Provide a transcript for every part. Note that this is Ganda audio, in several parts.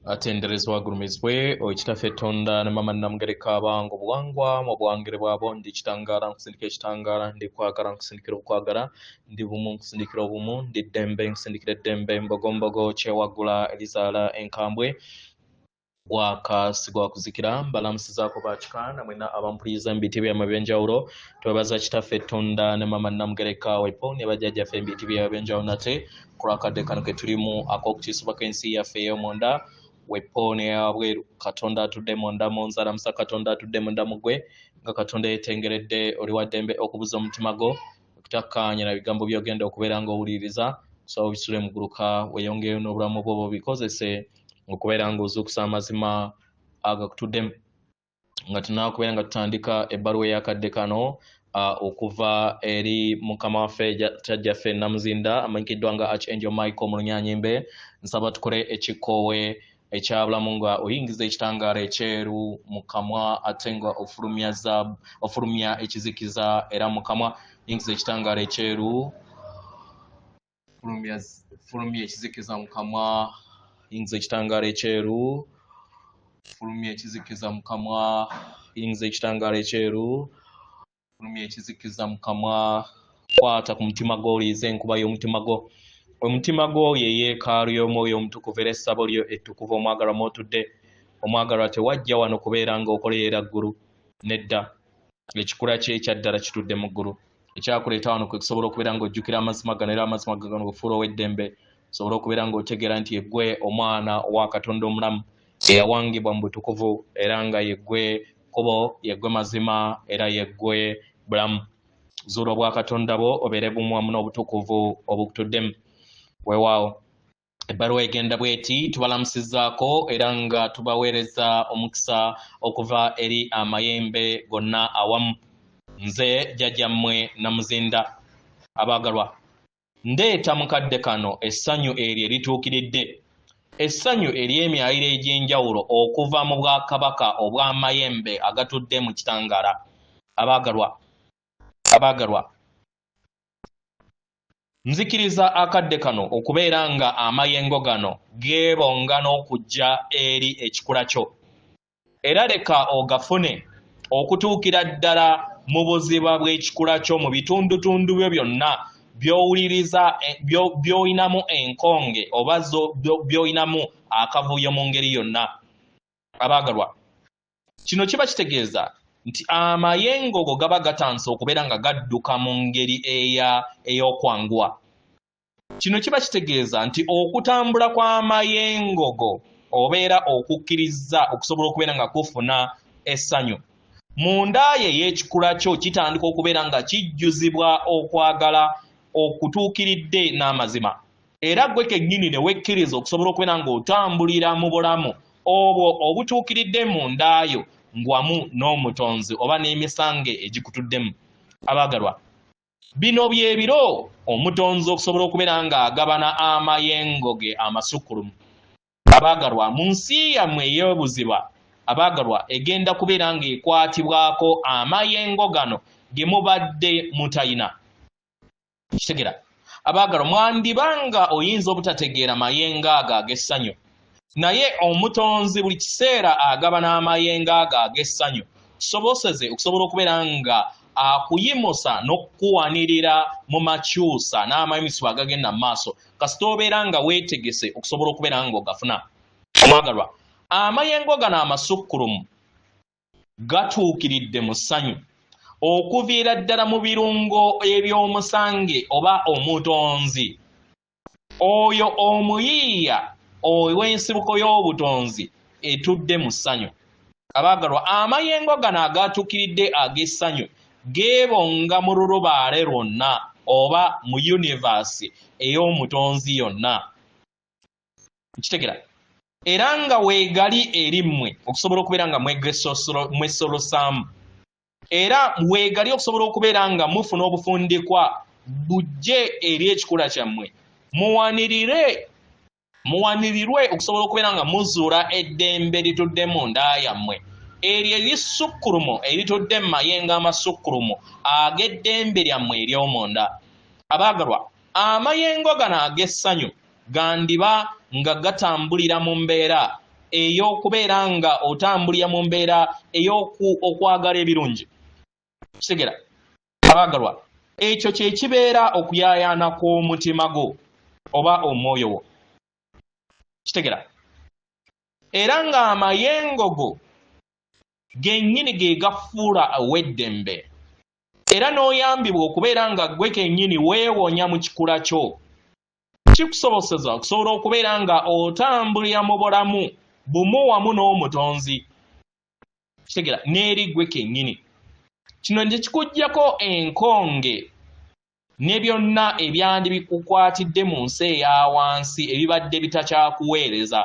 Atenderezebwa agulumizibwe oyo Kitaffe Tonda ne Maama Nnamugereka abanga obuwangwa mu buwangire bwabo. Ndi kitangaala nkusindikira ekitangaala, ndi kwagala nkusindikira okwagala, ndi bumu nkusindikira obumu, ndi ddembe nkusindikira eddembe, mbogombogo kyewaggula erizaala enkambwe, gwaka si gwa kuzikira. Mbalamusizaako bakika namwena abampuliriza mu biti byammwe ebyenjawulo. Twebaza Kitaffe Tonda ne Maama Nnamugereka wepo ne bajjajjaffe mu biti byabwe ebyenjawulo nate ku lwakadde kano ke tulimu ak'okutiisibwako ensi yaffe ey'omunda wepo neyabweru. Katonda atudde munda mu nze alamusa Katonda atudde munda mu ggwe, nga Katonda yeetengeredde. Oli wa ddembe okubuza omutima gwo okutakkaanya na bigambo by'ogenda okubeera ng'owuliriza. Kusaba obisule muguluka weeyongereyo n'obulamu bwo bubikozese okubeera ng'ozuukusa amazima agakutuddemu. Nga tunaakubeera nga tutandika ebbaluwa ey'akadde kano okuva eri mukama waffe jjajjaffe Namuzinda amanyikiddwa nga Archangel Michael mu Lunyanyimbe, nsaba tukole ekikoowe ekyabulamu nga oyingiza ekitangaala ekyeru mu kamwa ate nga ofulumya zaabu, ofulumya ekizikiza era mu kamwa. Yingiza ekitangaala ekyeru, fulumya ekizikiza mu kamwa. Yingiza ekitangaala ekyeru, fulumya ekizikiza mu kamwa. Yingiza ekitangaala ekyeru, fulumya ekizikiza mu kamwa. Kwata ku mutima gwo, oliize enkuba y'omutima gwo. Omutima gwo ye yeekaalu y'Omwoyo Omutukuvu era essabo lyo ettukuvu omwagalwa mw'otudde. Omwagalwa, tewajja wano kubeera ng'okolerera ggulu, nedda. Ekikula kye ekyaddala kitudde mu ggulu. Ekyakuleeta wano kwe kusobola okubeera ng'ojjukira amazima gano, era amazima gano gufuula ow'eddembe, osobole okubeera ng'otegeera nti yeggwe omwana wa Katonda omulamu eyawangibwa mu butukuvu, era nga yeggwe kkubo, yeggwe mazima, era yeggwe bulamu. Zuula obwakatonda bwo obeere bumu wamu n'obutukuvu obukutuddemu. Weewaawo, ebbaluwa egenda bweti: tubalamusizaako era nga tubaweereza omukisa okuva eri amayembe gonna awamu. Nze jjajjammwe Namuzinda. Abaagalwa, ndeeta mu kadde kano essanyu eryo erituukiridde, essanyu ery'emyaliro egy'enjawulo okuva mu bwakabaka obw'amayembe agatudde mu kitangaala. Abaagalwa, abaagalwa, nzikiriza akadde kano okubeera nga amayengo gano geebonga n'okujja eri ekikula kyo, era leka ogafune okutuukira ddala mu buziba bw'ekikula kyo, mu bitundutundu byo byonna by'owuliriza, by'olinamu enkonge oba by'olinamu akavuyo mu ngeri yonna. Abaagalwa, kino kiba kitegeeza nti amayengo go gaba gatandise okubeera nga gadduka mu ngeri ey'okwanguwa. Kino kiba kitegeeza nti okutambula kw'amayengo go obeera okukkirizza okusobola okubeera nga kufuna essanyu munda ye ey'ekikula kyo, kitandika okubeera nga kijjuzibwa okwagala okutuukiridde n'amazima, era gwe kennyini ne wekkiriza okusobola okubeera ng'otambulira mu bulamu obwo obutuukiridde munda yo ngwamu n'omutonzi oba n'emisange egikutuddemu. Abaagalwa, bino bye biro omutonzi okusobola okubeera ng'agabana amayengo ge amasukkulumu. Abaagalwa, mu nsi yammwe ey'obuziba, abaagalwa, egenda kubeera ng'ekwatibwako amayengo gano ge mubadde mutayina. Kitegera, abaagalwa, mwandiba nga oyinza obutategeera mayengo ago ag'essanyu, naye omutonzi buli kiseera agabana amayengo ago ag'essanyu kisoboseze okusobola okubeera nga akuyimusa n'okukuwanirira mu makyusa n'amayimisibwa agagenda mu maaso, kasita obeera nga weetegese okusobola okubeera nga ogafuna. Omwagalwa, amayengo gano amasukkulumu gatuukiridde mu ssanyu okuviira ddala mu birungo eby'omusange oba omutonzi oyo omuyiiya ow'ensibuko y'obutonzi etudde mu ssanyu. Abaagalwa, amayengo gano agatuukiridde ag'essanyu geebonga mu lulubaale lwonna oba mu yunivaasi ey'omutonzi yonna. Nkitegera, era nga weegali eri mmwe okusobola okubeera nga mwesolosaamu, era weegali okusobola okubeera nga mufuna obufundikwa bujje eri ekikula kyammwe, muwanirire, muwanirirwe okusobola okubeera nga muzuula eddembe litudde mu nda yammwe, eryo erissukkulumu eritudde mu mayengo amasukkulumu ag'eddembe lyammwe ery'omunda. Abaagalwa, amayengo gano ag'essanyu gandiba nga gatambulira mu mbeera ey'okubeera nga otambulira mu mbeera ey'okwagala ebirungi. Kitegera abaagalwa, ekyo kye kibeera okuyaayaana kw'omutima gwo oba omwoyo wo. Kitegera, era ng'amayengo go gennyini ge gafuula ow'eddembe, era n'oyambibwa okubeera nga ggwe kennyini weewonya mu kikula kyo. Kikusoboseza okusobola okubeera nga otambulira mu bulamu bumu wamu n'Omutonzi. Kitegera, n'eri ggwe kennyini. Kino ne kikuggyako enkonge ne byonna ebyandibikukwatidde mu nsi eya wansi ebibadde bitakyakuweereza.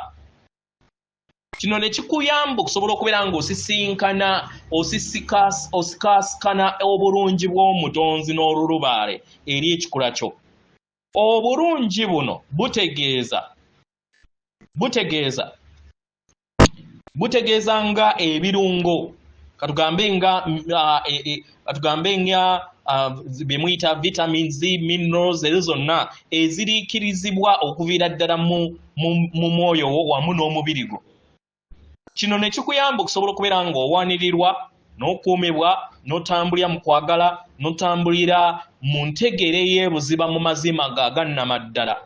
Kino ne kikuyamba okusobola okubeera ng'osisinkana osikaasikana obulungi bw'Omutonzi n'olulubaale eri ekikula kyo. Obulungi buno butegeeza butegeeza butegeeza nga ebirungo, katugambe nga katugambe nga bye muyita vitamins, minerals, ezo zonna eziriikirizibwa okuviira ddala mu mwoyo wo wamu n'omubiri gwo. Kino ne kikuyamba okusobola okubeera ng'owanirirwa n'okuumibwa n'otambulira mu kwagala n'otambulira mu ntegeera ey'ebuziba mu mazima go agannamaddala,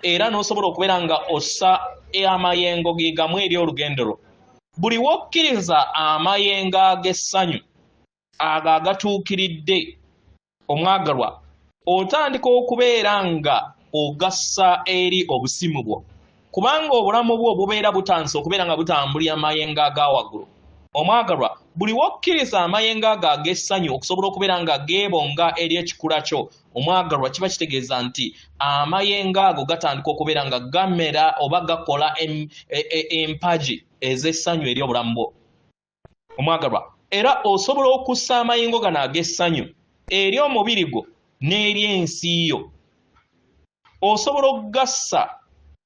era n'osobola okubeera nga ossa amayengo ge gamu eri olugendo lwo. Buli w'okkiriza amayengo ag'essanyu ago agatuukiridde, omwagalwa, otandika okubeera nga ogassa eri obusimu bwo, kubanga obulamu bwo bubeera butandise okubeera nga butambulira mayengo aga waggulu. Omwagalwa, buli w'okkiriza amayengo ago ag'essanyu okusobola okubeera nga geebonga eri ekikula kyo, omwagalwa, kiba kitegeeza nti amayengo ago gatandika okubeera nga gamera oba gakola empagi ez'essanyu eri obulamu bwo. Omwagalwa, era osobola okussa amayengo gano ag'essanyu eri omubiri gwo n'eri ensi yo. Osobola okugassa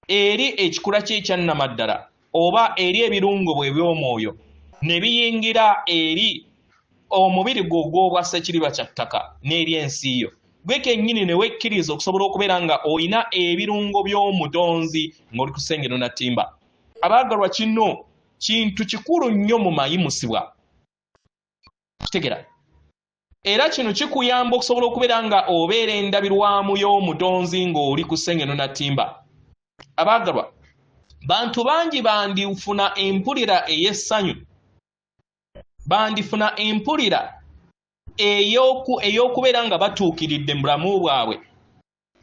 eri ekikula kye ekyannamaddala oba eri ebirungo bwe eby'omwoyo ne biyingira eri omubiri gwo ogw'obwa ssekiriba kya ttaka n'eri ensi yo. Gwe kennyini ne wekkiriza okusobola okubeera nga olina ebirungo by'Omutonzi ng'oli ku ssengero na ttimba. Abaagalwa, kino kintu kikulu nnyo mu mayimusibwa. Kitegera, era kino kikuyamba okusobola okubeera nga obeera endabirwamu y'Omutonzi ng'oli ku ssengeno na ttimba. Abaagalwa, bantu bangi bandifuna empulira ey'essanyu, bandifuna empulira ey'okubeera nga batuukiridde mu bulamu bwabwe.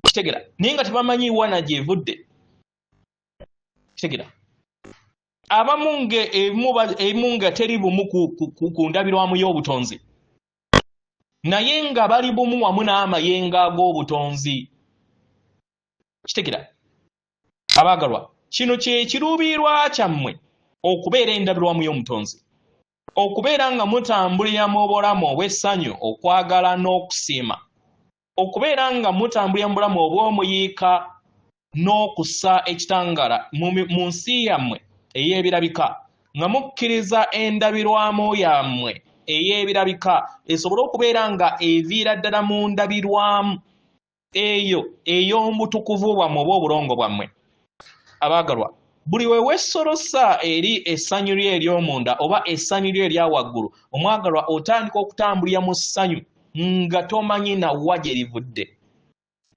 Kitegera, naye nga tebamanyi wana gyevudde. Kitegera, abamu nga ebimu nga teri bumu ku ndabirwamu y'obutonzi, naye nga bali bumu wamu n'amayengo ag'obutonzi. Kitegera, abaagalwa, kino kye kiruubirirwa kyammwe, okubeera endabirwamu y'Omutonzi, okubeera nga mutambulira mu bulamu obw'essanyu, okwagala n'okusiima, okubeera nga mutambulira mu bulamu obw'omuyiika n'okussa ekitangala mu nsi yammwe ey'ebirabika, nga mukkiriza endabirwamu yammwe ey'ebirabika esobole okubeera nga eviira ddala mu ndabirwamu eyo ey'omutukuvu bwammwe oba obulongo bwammwe. Abaagalwa, buli we weesolosa eri essanyu lyo ery'omunda oba essanyu lyo erya waggulu, omwagalwa, otandika okutambulira mu ssanyu nga tomanyi nawa gye livudde.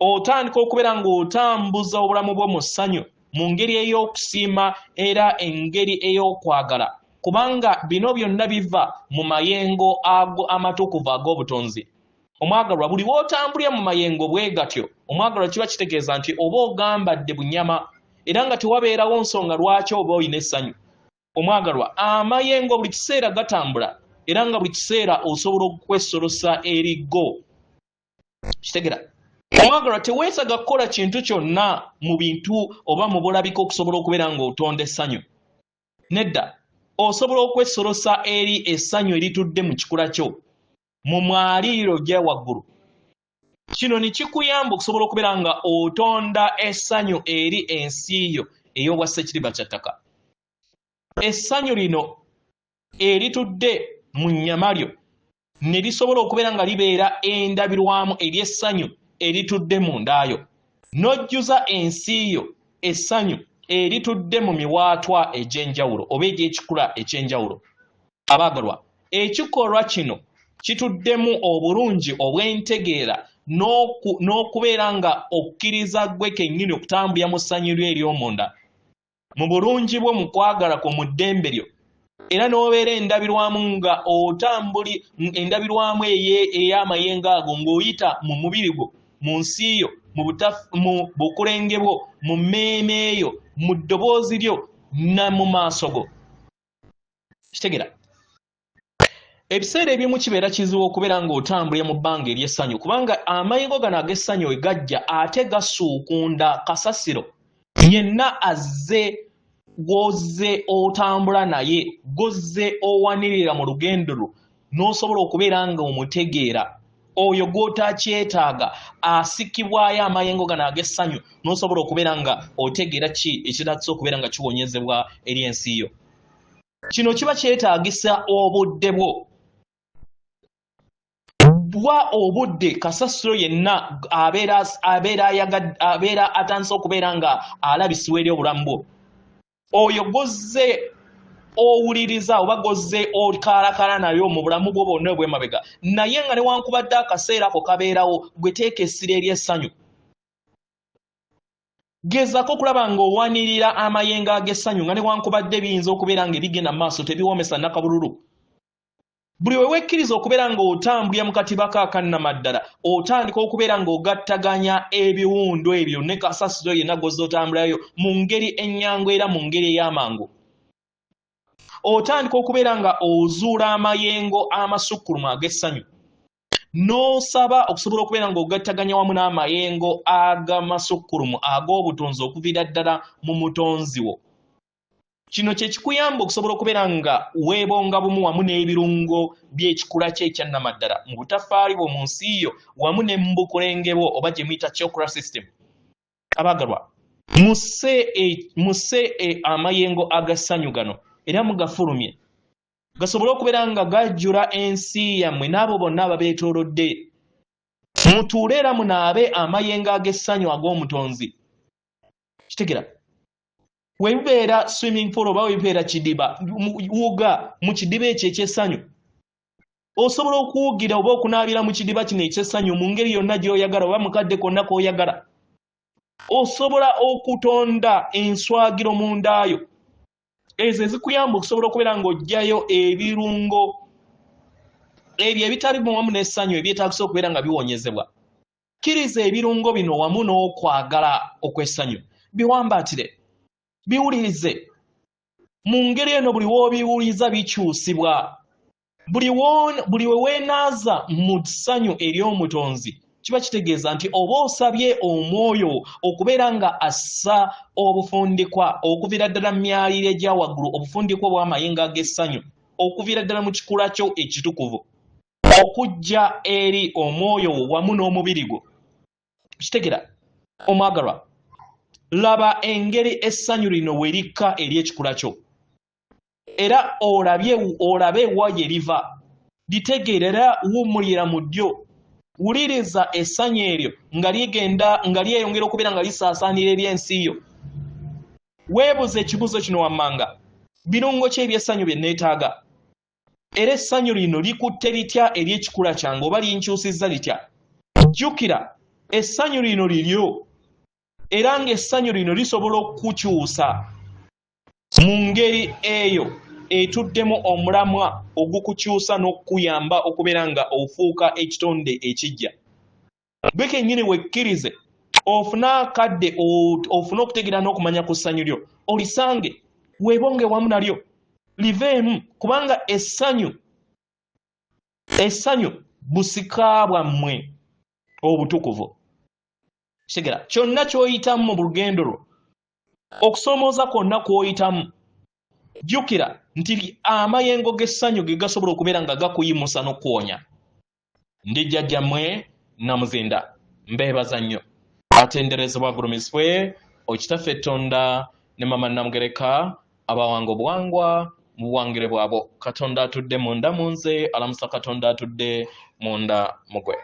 Otandika okubeera ng'otambuza obulamu bwo mu ssanyu mu ngeri ey'okusiima era engeri ey'okwagala, kubanga bino byonna biva mu mayengo ago amatukuvu ag'obutonzi. Omwagalwa, buli w'otambulira mu mayengo bwe gatyo, omwagalwa, kiba kitegeeza nti oba ogambadde bunyama, era nga tewabeerawo nsonga lwaki oba olina essanyu. Omwagalwa, amayengo buli kiseera gatambula, era nga buli kiseera osobola okwesolosa eri go. Kitegera, omwagalwa, teweesaga kukola kintu kyonna mu bintu oba mu bulabika okusobola okubeera ng'otonda essanyu. Nedda, osobola okwesolosa eri essanyu eritudde mu kikula kyo mu mwaliiro gya waggulu. Kino ne kikuyamba okusobola okubeera nga otonda essanyu eri ensi yo ey'obwa ssekiriba kya ttaka. Essanyu lino eritudde mu nnyama lyo ne lisobola okubeera nga libeera endabirwamu ery'essanyu eritudde mu ndaayo, n'ojjuza ensi yo essanyu. Eritudde mu miwaatwa egy'enjawulo oba egy'ekikula eky'enjawulo. Abaagalwa, ekikolwa kino kituddemu obulungi obw'entegeera n'okubeera nga okkiriza ggwe kennyini okutambulira mu ssanyu lyo ery'omunda, mu bulungi bwo, mu kwagala kwo, mu ddembe lyo, era n'obeera endabirwamu nga otambuli endabirwamu ey'amayengo ago ng'oyita mu mubiri gwo, mu nsi yo, mu bukulenge bwo, mu mmeeme yo, mu ddoboozi lyo na mu maaso go. Kitegera, ebiseera ebimu kibeera kizibu okubeera ng'otambulira mu bbanga ery'essanyu, kubanga amayengo gano ag'essanyu we gajja ate gasuukunda kasasiro yenna azze gw'ozze otambula naye, gw'ozze owanirira mu lugendo lwo, n'osobola okubeera nga omutegeera oyo gw'otakyetaaga asikibwayo amayengo gano ag'essanyu, n'osobola okubeera nga otegeera ki ekiraatisa okubeera nga kiwonyezebwa eri ensi yo. Kino kiba kyetaagisa obudde bwo. Bwa obudde kasasiro yenna abeera atandise okubeera nga alabisibwa eri obulamu bwo, oyo gw'ozze owuliriza oba gw'ozze okaalakala nayo mu bulamu bwo bwonna obw'emabega, naye nga newankubadde akaseera ako kabeerawo, gwe teeka essira ery'essanyu. Gezaako okulaba ng'owanirira amayengo ag'essanyu, nga newankubadde biyinza okubeera nga ebigenda mu maaso tebiwoomesa nakabululu. Buli we wekkiriza okubeera ng'otambulira mu katiba ko akannamaddala, otandika okubeera ng'ogattaganya ebiwundu ebyo ne kasasiro yenna gw'ozze otambulayo mu ngeri ennyangu era mu ngeri ey'amangu. Otandika okubeera nga ozuula amayengo amasukkulumu ag'essanyu, n'osaba okusobola okubeera ng'ogattaganya wamu n'amayengo ag'amasukkulumu ag'obutonzi okuviira ddala mu mutonzi wo. Kino kye kikuyamba okusobola okubeera nga weebonga bumu wamu n'ebirungo by'ekikula kye ekyannamaddala mu butaffaali bwo, mu nsi yo, wamu ne mu bukulenge bwo oba gye muyita chakra system. Abaagalwa, musse amayengo ag'essanyu gano era mugafulumye gasobole okubeera nga gajjula ensi yammwe n'abo bonna ababeetoolodde. Mutuule era munaabe amayengo ag'essanyu ag'omutonzi. Kitegera, webibeera swimming pool oba webibeera kidiba, wuga mu kidiba ekyo eky'essanyu. Osobola okuwugira oba okunaabira mu kidiba kino eky'essanyu mu ngeri yonna gy'oyagala oba mu kadde konna k'oyagala. Osobola okutonda enswagiro mu ndaayo ezo ezikuyamba okusobola okubeera ng'oggyayo ebirungo ebyo ebitali wamu n'essanyu ebyetaagisa okubeera nga biwonyezebwa. Kkiriza ebirungo bino wamu n'okwagala okw'essanyu biwambaatire, biwulirize. Mu ngeri eno buli w'obiwuliriza bikyusibwa. Buli we weenaaza mu ssanyu ery'omutonzi, kiba kitegeeza nti oba osabye omwoyo okubeera nga assa obufundikwa okuviira ddala mu myaliiro egya waggulu, obufundikwa obw'amayengo ag'essanyu okuviira ddala mu kikula kyo ekitukuvu okujja eri omwoyo wo wamu n'omubiri gwo. Kitegera, omwagalwa, laba engeri essanyu lino we likka eri ekikula kyo, era olabye olabe wa gye liva. Litegeera era wummulira mu ddyo. Wuliriza essanyu eryo nga ligenda nga lyeyongera okubeera nga lisaasaanira eri ensi yo. Weebuze ekibuuzo kino wammanga: birungo ki eby'essanyu bye neetaaga? Era essanyu lino likutte litya eri ekikula kyange oba linkyusizza litya? Jjukira, essanyu lino liryo, era ng'essanyu lino lisobola okukukyusa mu ngeri eyo etuddemu omulamwa ogukukyusa n'okukuyamba okubeera nga ofuuka ekitonde ekiggya. Gwe kennyini wekkirize ofune akadde, ofune okutegeera n'okumanya ku ssanyu lyo, olisange, weebonge wamu nalyo, liveemu, kubanga essanyu busika bwammwe obutukuvu. Kitegera, kyonna ky'oyitamu mu lugendo lwo, okusoomooza kwonna kw'oyitamu, jjukira nti amayengo g'essanyu ge gasobola okubeera nga gakuyimusa n'okukuwonya. Ndi jjajjammwe Namuzinda, mbeebaza nnyo. Atenderezebwa agulumizibwe Okitaffe Ttonda ne Mama Namugereka abawanga obuwangwa mu buwangire bwabwo. Katonda atudde munda mu nze alamusa Katonda atudde munda mu gwe.